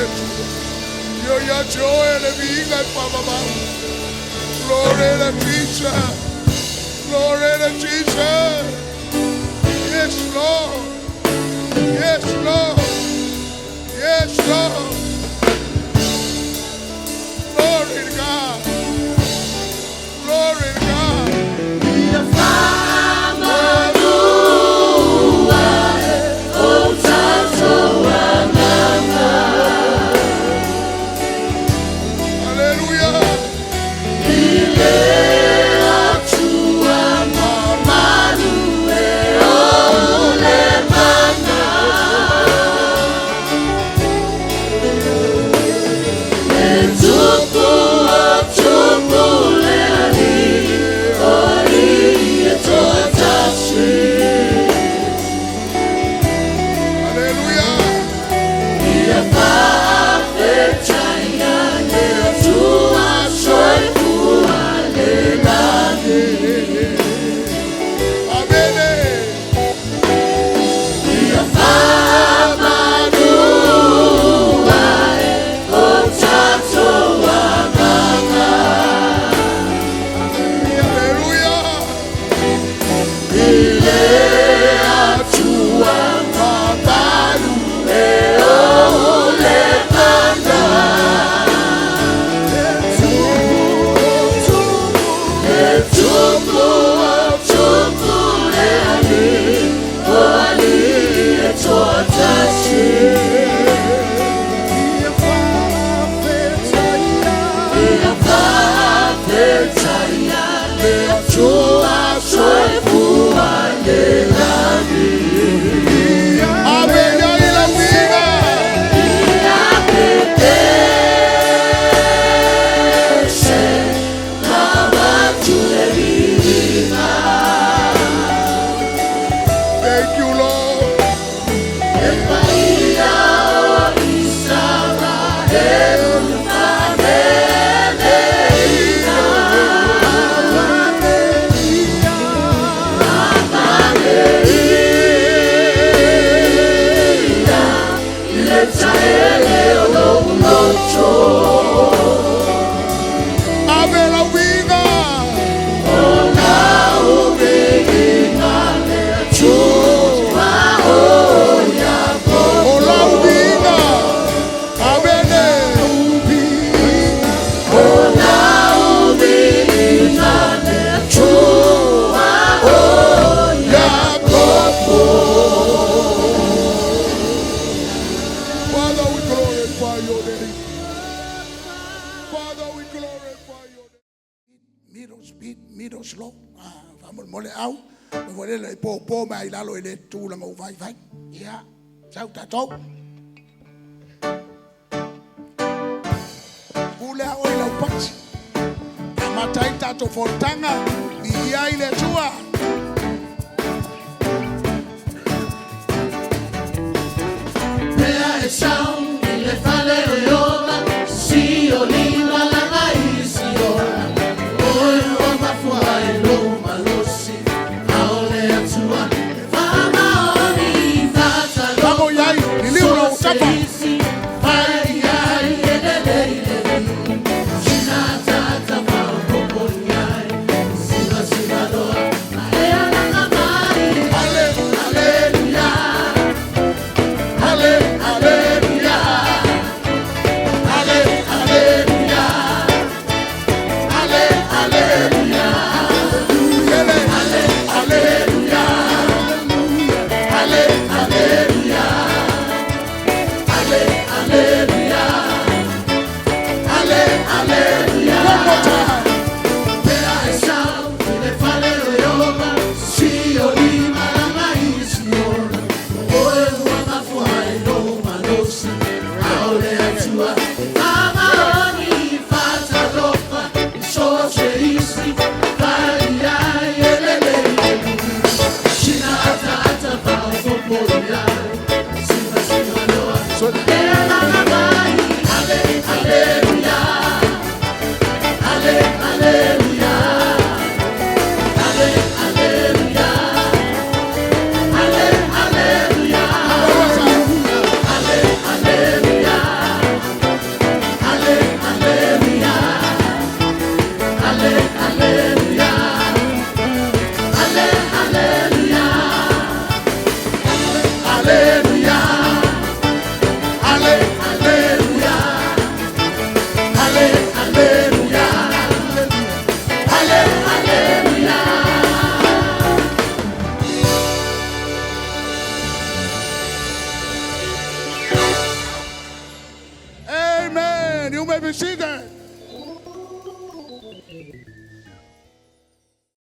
Atua. Io ia te oe le viiga e faavavau. Glory to Jesus. Glory to Jesus. Yes, Lord. Yes, Lord. Yes, Lord. Glory to God. Glory to God. Hallelujah. Hallelujah. Amen. Hallelujah. Amen. Ila uiga. Thank you, Lord. Ave la uiga. Ola uiga. Amen. Father, we glorify your name. Father, we glorify your name. Middle speed, middle slow. Ah, faamolemole au. Le le po po mai lalo i le tulaga o vaivai. Ia, sau tatou. Pule a oi lau pati. Amata ai tatou fonotaga, viia ai le Atua. Pea e sau i le fale o Iova, si o lima langa i Siona. Oe ua mafua ai lou malosi, aole Atua e faamaoni i faatalofa. Pago iai, liliu lau tapa. Isi, pai ai e lelei le viu. Sina tata maopopo i ai, siva siva loa, ma e alaga mai. Hallelujah. Hallelujah. Hallelujah. Ale, aleluia. Ale, aleluia. Aleluia. Ale, aleluia. Ale, aleluia. Ale, aleluia. Amen. You may be seated.